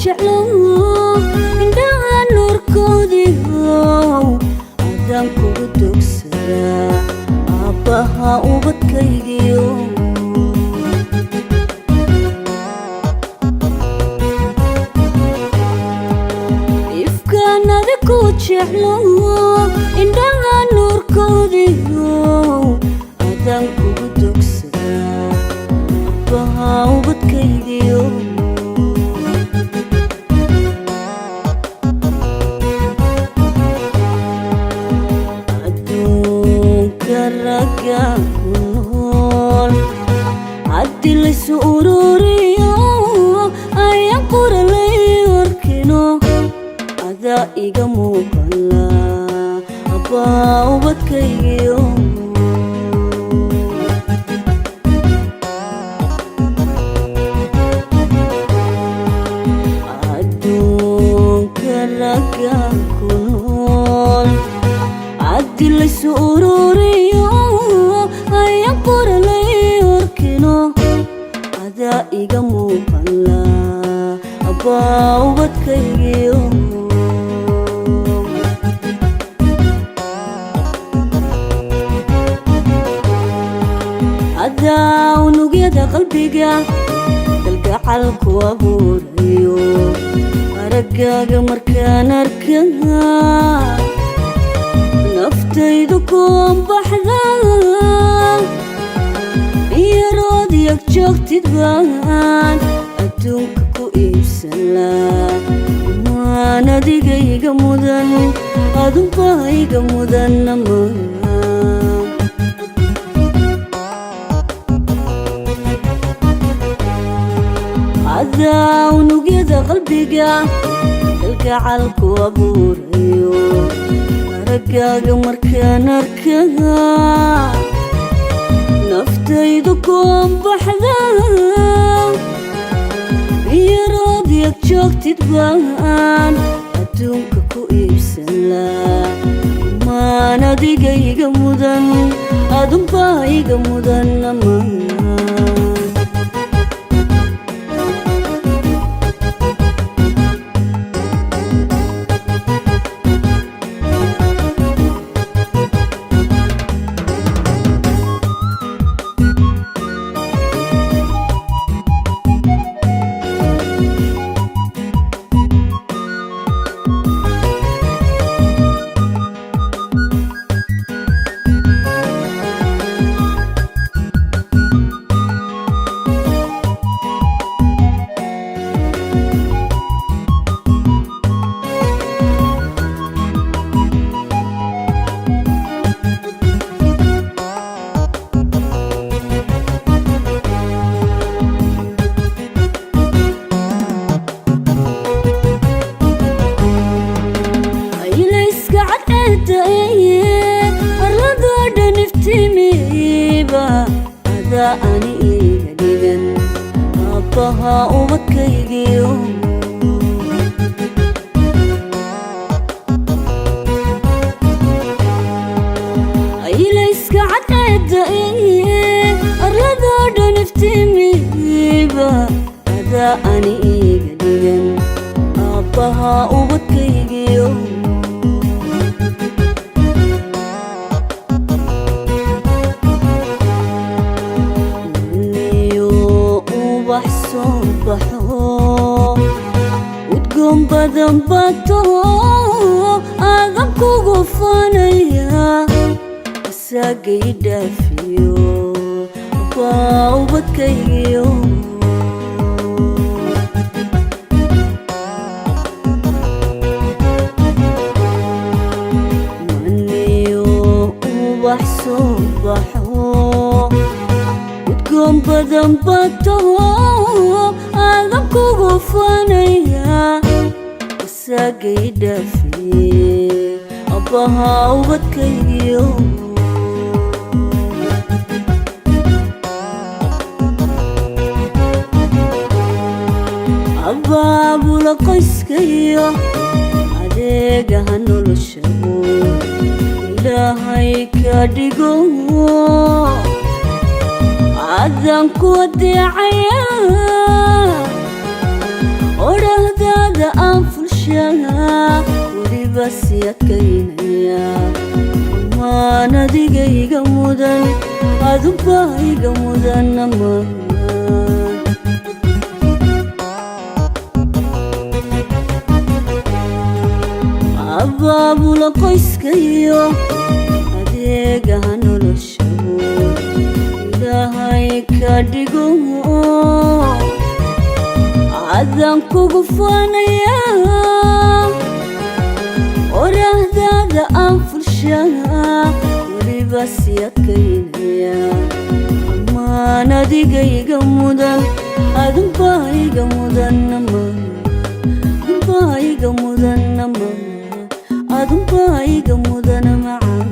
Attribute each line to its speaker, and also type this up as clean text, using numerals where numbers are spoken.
Speaker 1: Jeclo indhaha nuurkoodiihow, adaan kugu dogsadaa, aabbaha ubadkaygiyo. Ifkaanadi ku jeclo indhaha nuurkoodiihow, adaan kugu dogsadaa, aabbaha ubadkaygiyo. Adduunka ragga ku nool haddii laysu ururiyo, ayaan qoralay arkino, adaa iga muuqala, abbaa ubadkaygiyo. Adduunka ragga ku nool haddii laysu ururiyo, ayaan qoralay arkino, adaa iga muuqala, abbaa ubadkaygiyo. Adaa unugyada qalbiga kalgacalku abuurayo, araggaaga markaan arka naftaydu kuanbaxda, yarood yag joogtid baan adduunka ku iibsanlaa. Maan adiga iga mudan, adunbaa iga mudan amaan. Adaa unugyada qalbiga kalgacalku abuurayo, araggaaga markaan arka naftaydu kuanbaxda, yarood yag joogtid baan adduunka ku iibsanlaa. Maan adiga iga mudan, adunbaa iga mudan amaan. Ilayska cadceeda arladoo dhan iftiimiba, adaa ani iga dhigan, aabbaha ubadkaygiyo. Ilayska cadceeda arladoo dhan iftiimiba, adaa ani iga dhigan, aabbaha ubadkaygiyo. Niyo ubax soo baxo udgoon badan bato, adan kugu fanaya, asaagay dhaafiyo, abbaa ubadkaygiyo. Maniyo ubax soo baxo udgoon badan bato, adan kugu fanaya, asaagay dhaafiye, abbaha ubadkaygiyo. Abaabula qoyskayo adeegaha noloshagu Ilaahay ka dhigo, adaan ku adeecaya, odhahdaada. Fulshaa weliba sii adkaynaya, amaan adiga iga mudan, aduba iga mudan amaan. Abaabula qoyskayo adeegaha noloshagu Ilaahay ka dhigo, adaan kugu faanaya, oraahdaada aan fulshaa weliba sii adkaynaya, amaan adiga iga mudan, adunbaa iga mudan amaan, adunbaa iga mudan amaan, adunbaa iga mudan macaan.